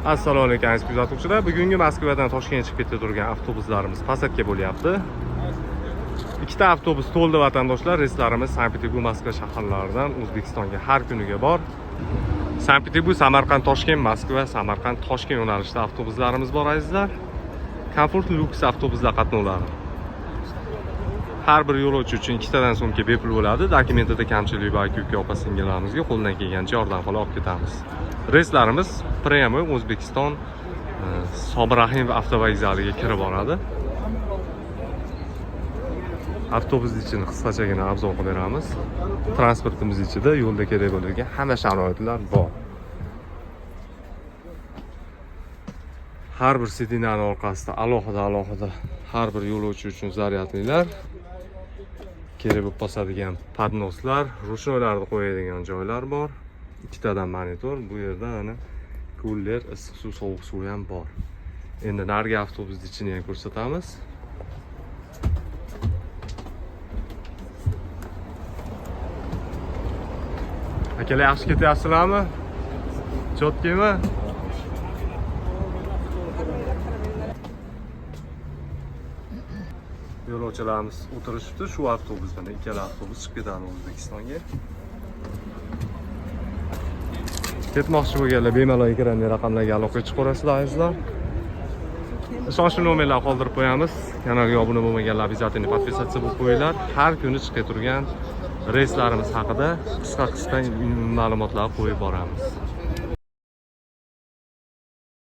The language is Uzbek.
Assalomu alaykum aziz kuzatuvchilar. Bugungi Moskvadan Toshkentga chiqib ketib turgan avtobuslarimiz possadka bo'lyapti. Ikkita avtobus to'ldi vatandoshlar. Reyslarimiz Sankt-Peterburg, Moskva shaharlaridan O'zbekistonga har kuniga bor. Sankt-Peterburg, Samarqand, Toshkent, Moskva, Samarqand, Toshkent yo'nalishida avtobuslarimiz bor azizlar. Komfort lyuks avtobuslar qatnovlari. Har bir yo'lovchi uchun ikkitadan sumka bepul bo'ladi. Dokumentida kamchilik bor aka-uka, opa singillarimizga qo'ldan kelgancha yordam qilib olib ketamiz. Reyslarimiz прямой O'zbekiston Sobir Rahimov avtovokzaliga kirib boradi. Avtobus ichini qisqachagina obzor qilib beramiz. Transportimiz ichida yo'lda kerak bo'ladigan hamma sharoitlar bor. Har bir sidinani orqasida alohida alohida har bir yo'lovchi uchun zaryadlilar, kerak bo'lib qoladigan podnoslar, ruchnoylarni qo'yadigan joylar bor. Ikkitadan monitor, bu yerda ana kuller, issiq suv, sovuq suv ham bor. Endi narigi avtobusning ichini ham ko'rsatamiz. Akalar, yaxshi ketyapsizlarmi? Chotkimi? Yo'lovchilarimiz o'tirishibdi shu avtobusdan, ikkala avtobus chiqib ketadi O'zbekistonga. Ketmoqchi bo'lganlar bemalol ekrandagi raqamlarga aloqaga chiqaverasizlar azizlar. Ishonchli nomerlar qoldirib qo'yamiz. Kanalga obuna bo'lmaganlar обязательно подписаться bo'lib qo'yinglar. Har kuni chiqib turgan reyslarimiz haqida qisqa-qisqa ma'lumotlar qo'yib boramiz.